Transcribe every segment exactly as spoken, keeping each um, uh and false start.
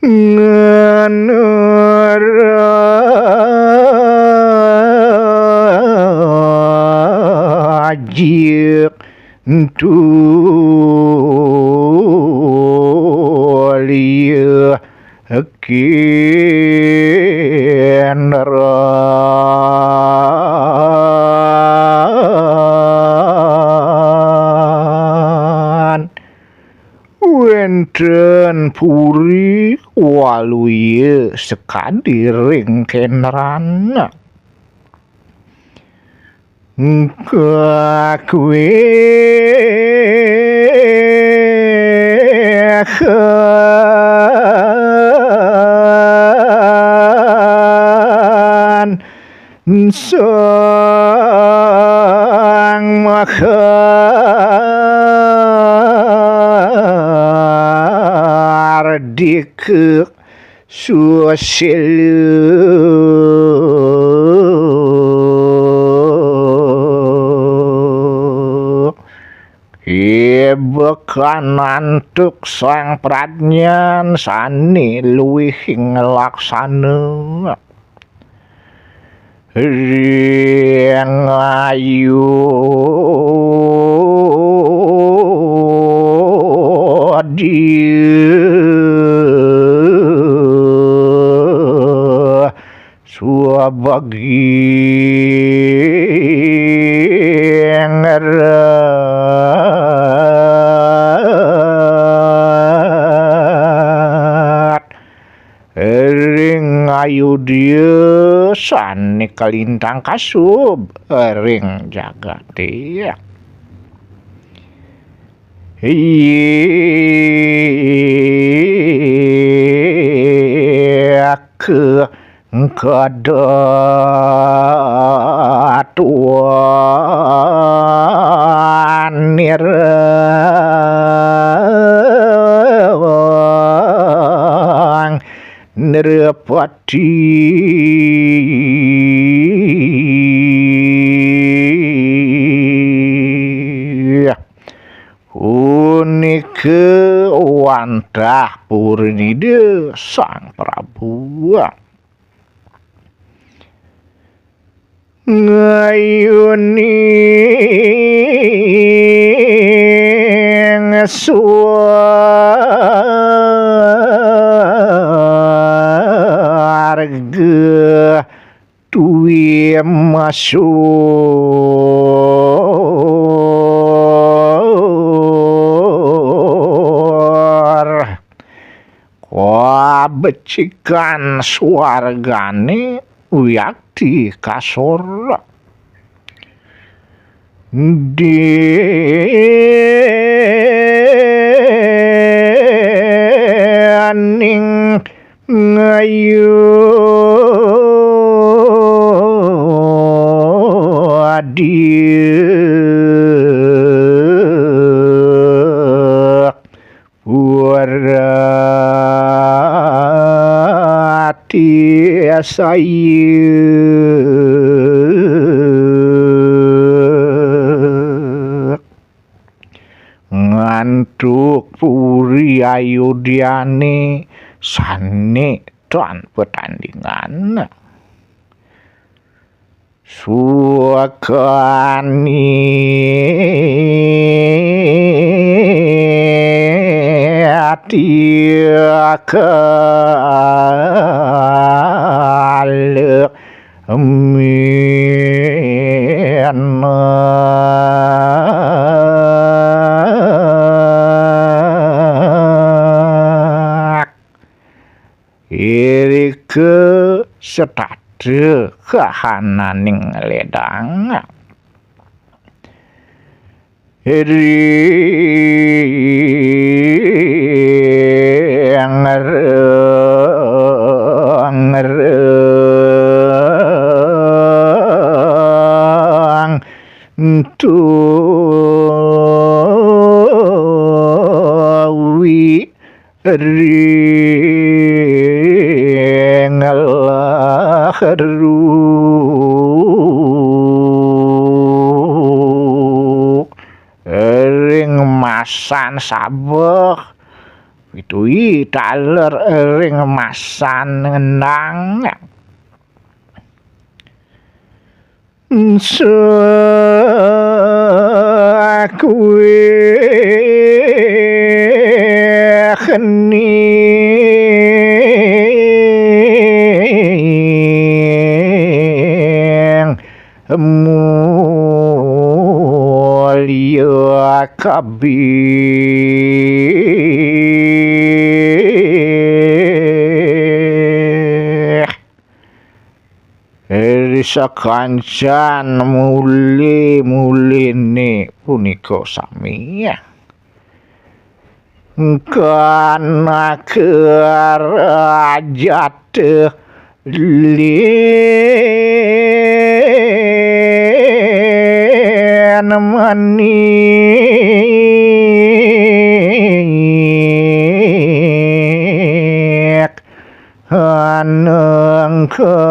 Ngenurajik tulia kinran. Wénten puri waluya sakadi ring Kenran. Kakuéhan Sang Mahardika Susila. Ibekan antuk Sang Pradnyan sané luihing laksana. Ring ayu dia suabagi ngerat. Ring ayu dia sané kalintang kasub ring jagaté. Iya ke kadatuanirang Nrapati. Punika wantah purinida Sang Prabu. Ngayuning swarga tuwi masur. Kabecikan swargané wiakti kasor. Déning ngayu adia purati saya. Ngantuk puri Ayodyané sané tan patandingan. Suakani ati akal menak. Irika setata kahananing ledang. Ring reng reng tuwi ring laheru. Ring masan sabeh Pituhi taler ring masan ngenang. Sakuwi kening mulya kabeh. Ri sakancan muli-muline punika sami. Kanaka rajata lin manik anengkana.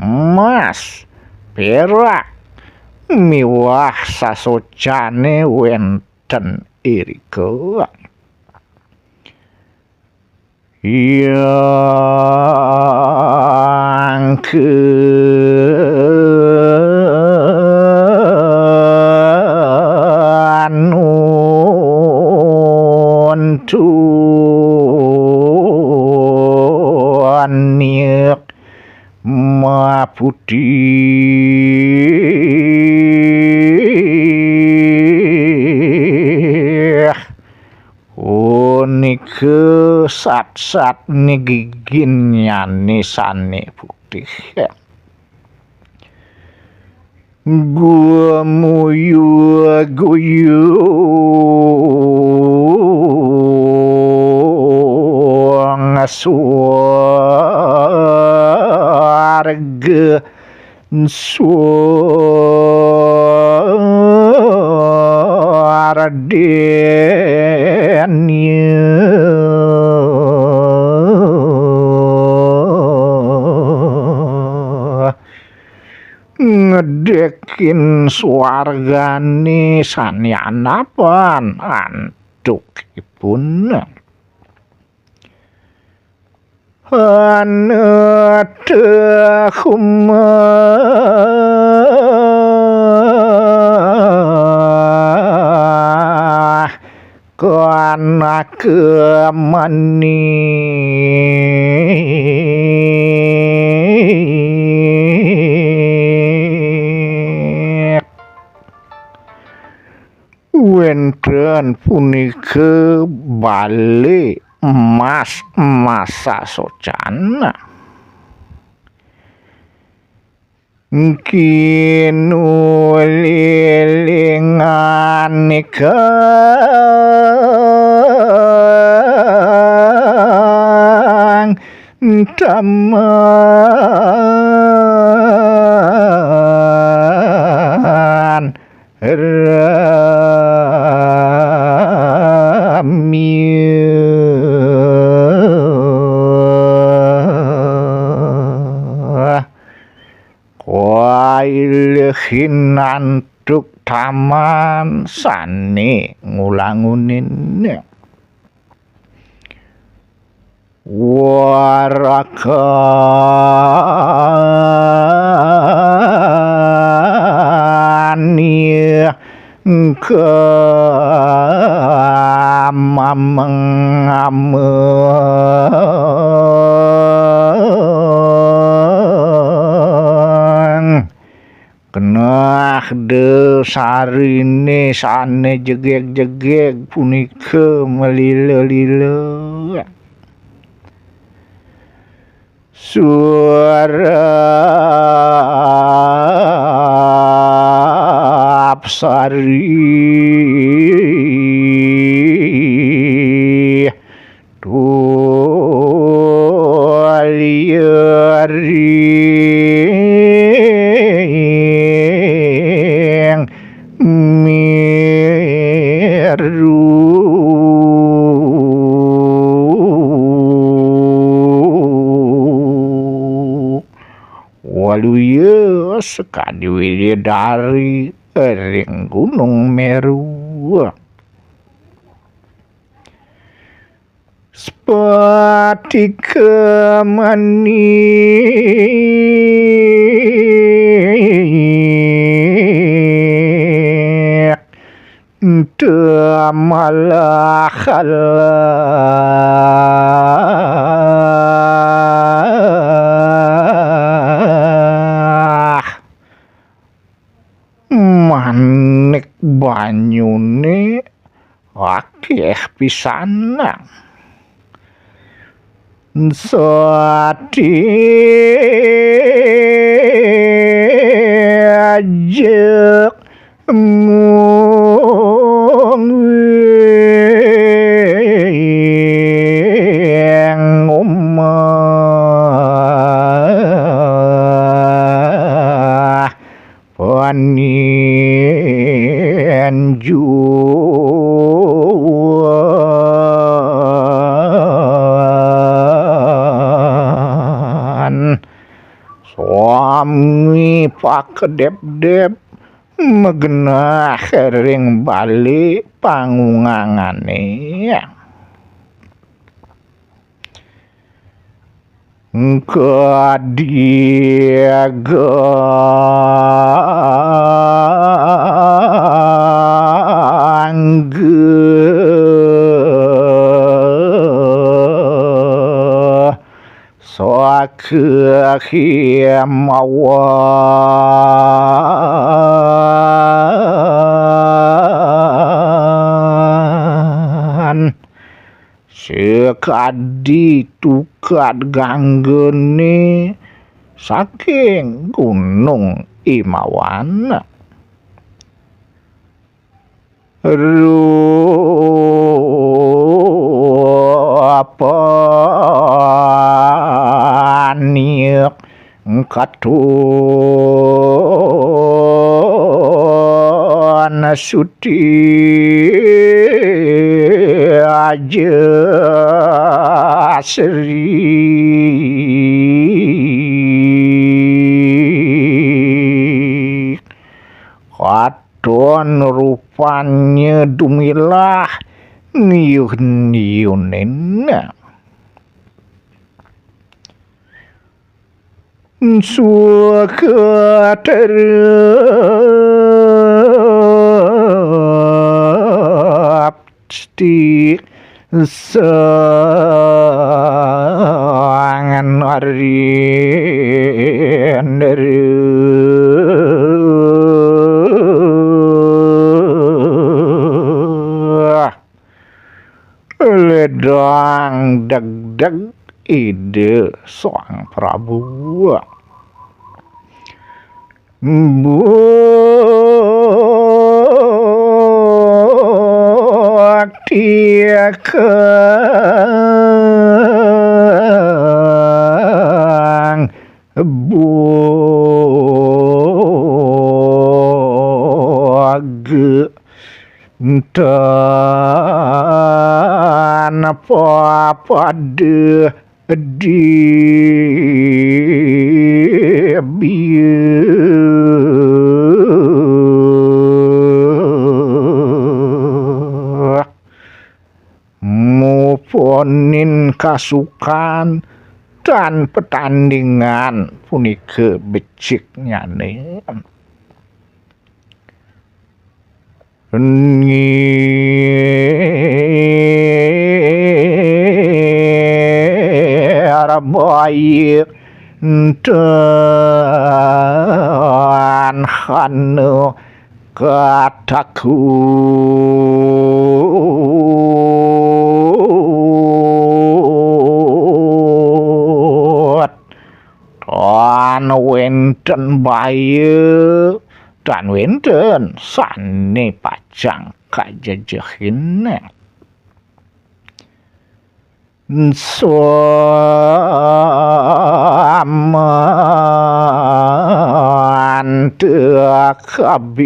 Mas, perak, miwah sasocane wenten irika. Yang kenuntun nik maputih. Punika sat-satne giginnyane sane putih. Gumuyu-guyu swarga swardennya. Ngedekin swargane sane anapan antukipun. Anata humah kanaka manik. Wenten punika bale emas masa socan. Kinulilingan ikang taman ramya. Kailehin antuk taman sane ngulangunin. Warakan kamameng-ameng. Kenah da sarine sane jegeg-jegeg punika malila-lila. Surap sari tuliring miru. Wah, Luya sekadi wididari ring Gunung Meru. Spatika manik temalahalah. Manik banyune akeh pisan. Sadik ngungwing umah paninjuan. Sami pakedep-dep magenah ring bale pangungangane. Kadi gangge saka himawan. Sakadi tukad ganggene saking Gunung Imawan. Rupaning katon suti aja sri. Katon rupanya dumilah niyun-niyunin. Suka terapti sang narendra. Ledang degdeg Ida Sang Prabu. Bukti kang buage tanpa pada dibius. Muponin kasukan tan petandingan punika beciknyane. Ngir baik tan hanu katakut. Tan wenten baya, tan wenten sane pacang kajejehin. Samantha kabih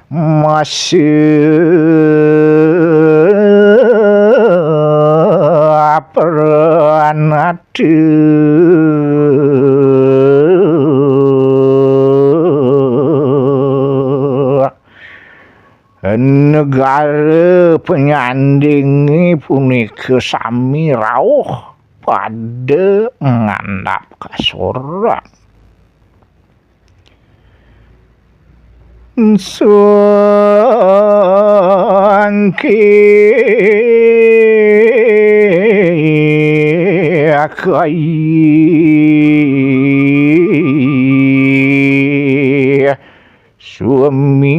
masih Duh. Negara penyandinge punika sami rauh pada ngandap kasorang. Sangki akai suami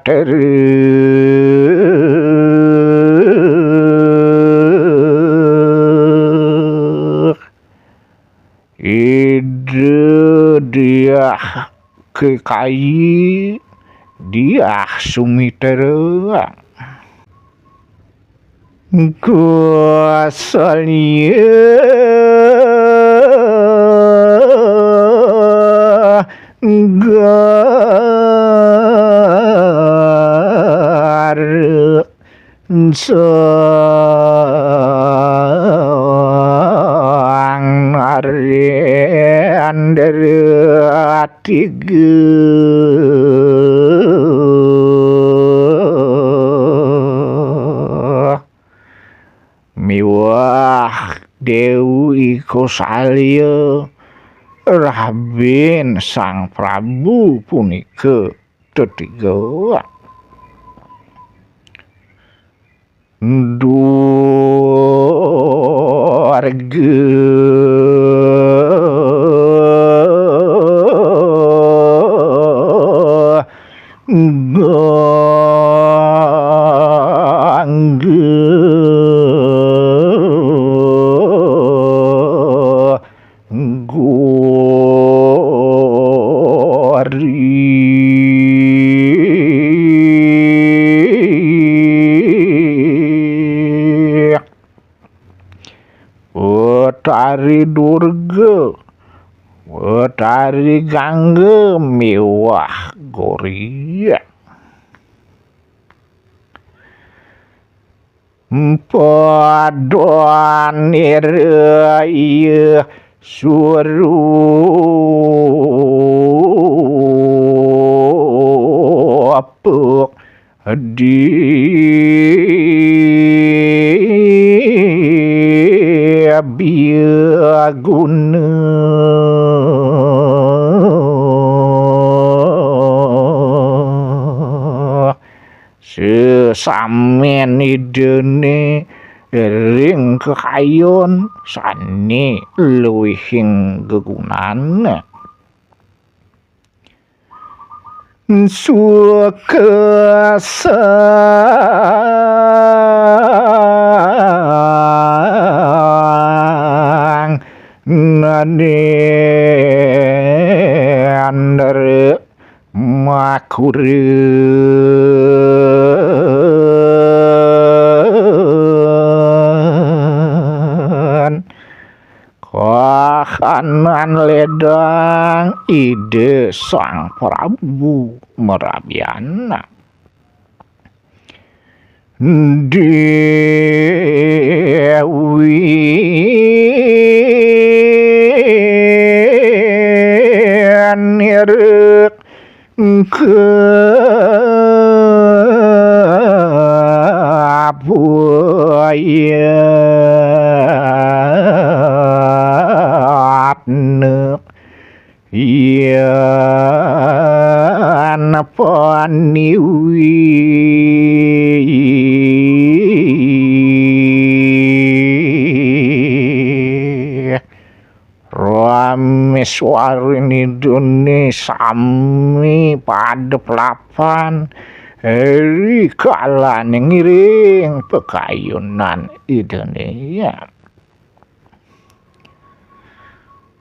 terus. Ida diah kekayi diah sumitra. Kuasalia gara Sang Narendra tiga miwah Dewi Kosalya, rabin Sang Prabu punika tetiga. Duarga gangga gori. Betari Durga, Betari Gangga miwah Gori. Padanira iya surupa diabiyaguna. Sesamen Idane ring kekayon sane luihing gegunan. Suka sang Narendra makuren. Kahanan ledang Ida Sang Prabu marabyana. Dewi nirek kabuyatna yan paniwi. Rameswarin Idane sami pada pelapan ri kalane ngiring pekayunan Idane.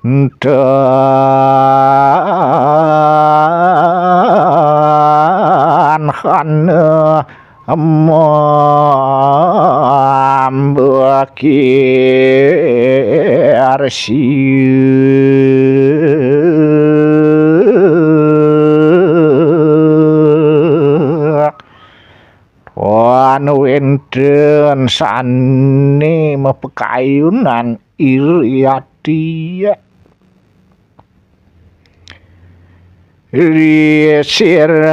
Tan hana mambaki arsi. Anu wénten sané mapakayunan iri ati. Risirang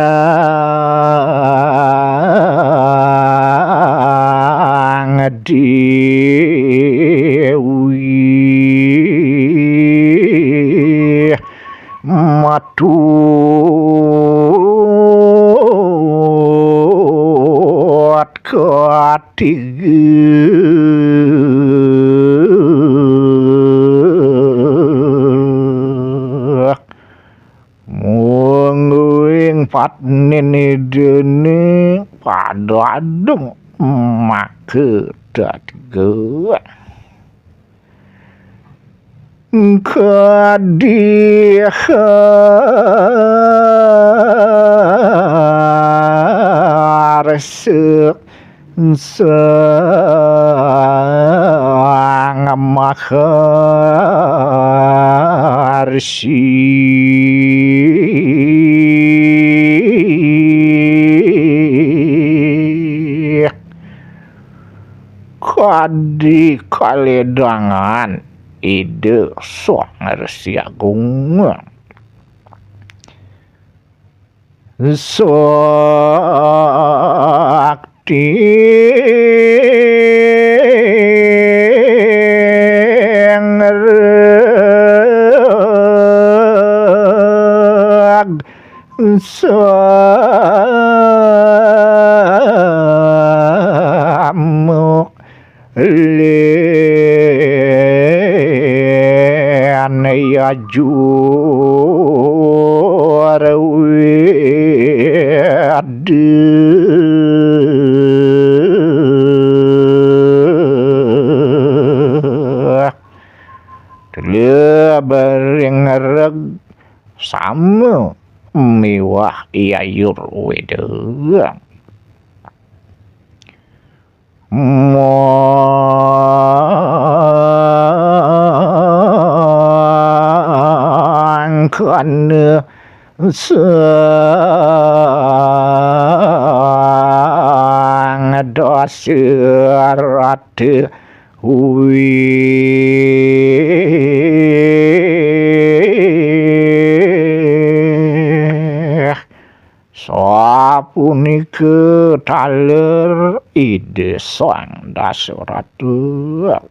Déwi matut katiga. Mungguing patnin Idané padadeng maka dadga. Kadi harsa Sang Maharsi. Kadi kaledangan Ida Sang Resi Agung. Sakti ngreg samu lén yajur wéda. Telebering reg sama miwah yajur wéda. Mangkana Sang Dasarata wéh. Sapunika taler Ida Sang Dasarata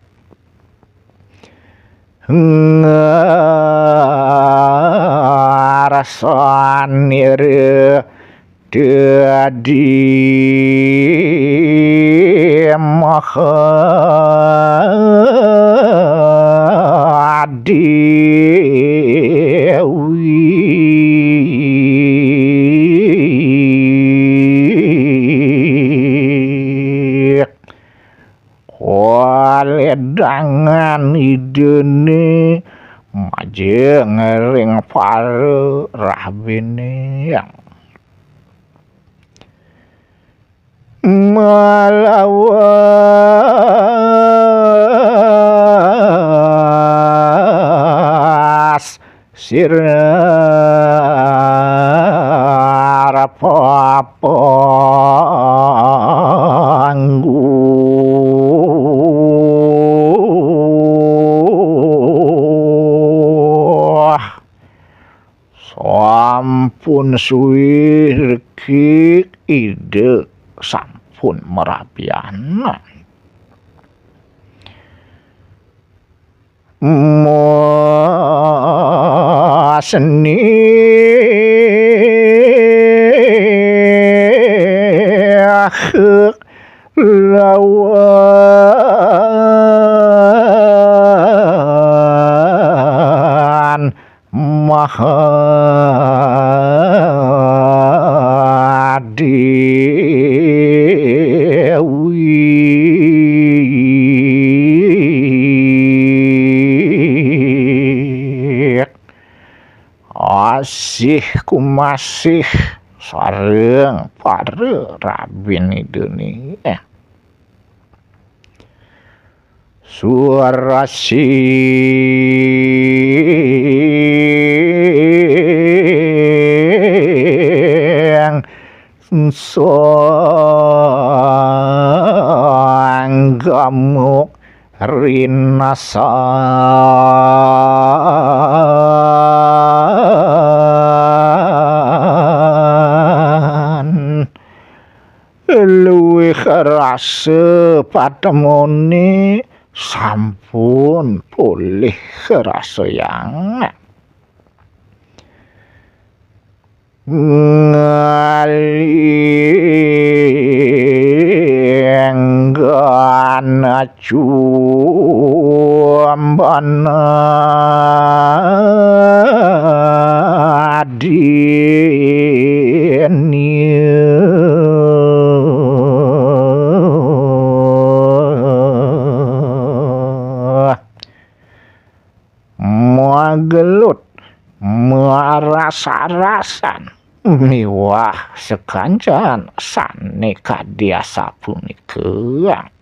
ngarsanira dadi maha déwi. Kaledangan Idané majeng ring para rabiné. Malawas sirar papangguh. Sampun suwi riki Ida sampun marabian. Masni lawan Maha Déwi. Asih kumasih sareng para rabiné Idané. Surasing Sang gemuk rinasan. Luwih rasa patemone sampun polih kerasayang. Ngalinggan cumbana dini. Magelut, maras-arasan, miwah sakancan sane kadi asapunika.